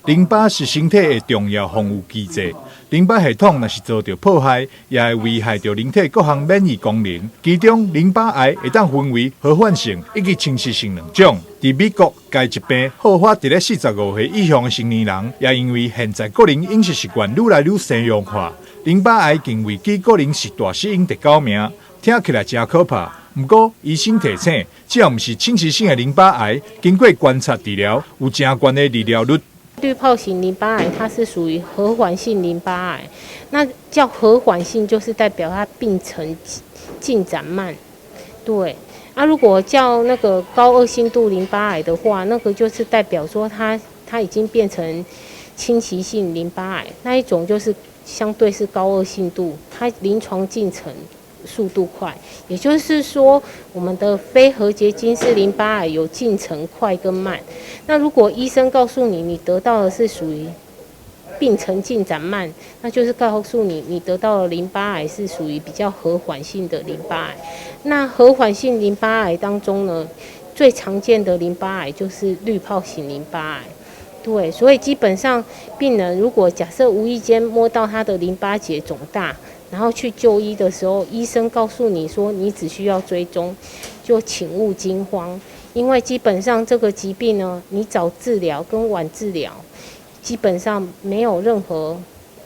淋巴是身體的重要防禦機制，淋巴系統若是遭著破壞，也會危害著人體各項免疫功能。其中，淋巴癌會當分為和緩性以及侵襲性兩種。佇美國，該疾病好發佇咧45歲以上的成年人，也因為現在國人飲食習慣愈來愈西洋化，淋巴癌近位幾可能是大死因第九名，聽起來誠可怕。毋過，醫生提醒，只要毋是侵襲性的淋巴癌，經過觀察治療，有誠懸的治療率。濾泡型淋巴癌，它是屬於和緩性淋巴癌。那叫和緩性，就是代表它病程進展慢。對，啊，如果叫那個高惡性度淋巴癌的話，那個就是代表說它已經變成侵襲性淋巴癌，那一種就是相對是高惡性度，它臨床進程速度快。也就是說，我們的非何傑金氏淋巴癌有進程快跟慢。那如果醫生告訴你，你得到的是屬於病程進展慢，那就是告訴你，你得到的淋巴癌是屬於比較和緩性的淋巴癌。那和緩性淋巴癌當中呢，最常見的淋巴癌就是濾泡型淋巴癌。對，所以基本上病人如果假設無意間摸到他的淋巴結腫大，然後去就醫的時候，醫生告訴你說你只需要追蹤，就請勿驚慌，因為基本上這個疾病呢，你早治療跟晚治療，基本上沒有任何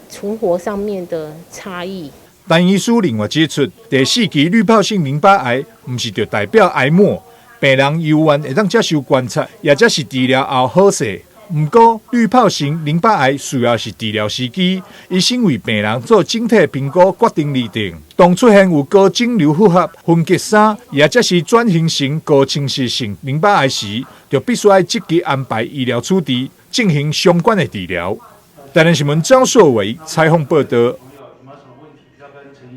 存活上面的差異。陳醫師另外指出，第四期濾泡性淋巴癌毋是就代表癌末，病人猶原會當接受觀察，抑者是治療後好勢。毋過，濾泡型淋巴癌需要是治療時機，醫生為病人做整體評估，決定而定。當出現有高腫瘤複合分級三，抑者是轉型成高侵襲性淋巴癌時，就必須愛積極安排醫療處置，進行相關的治療。台南新聞張碩偉採訪報道。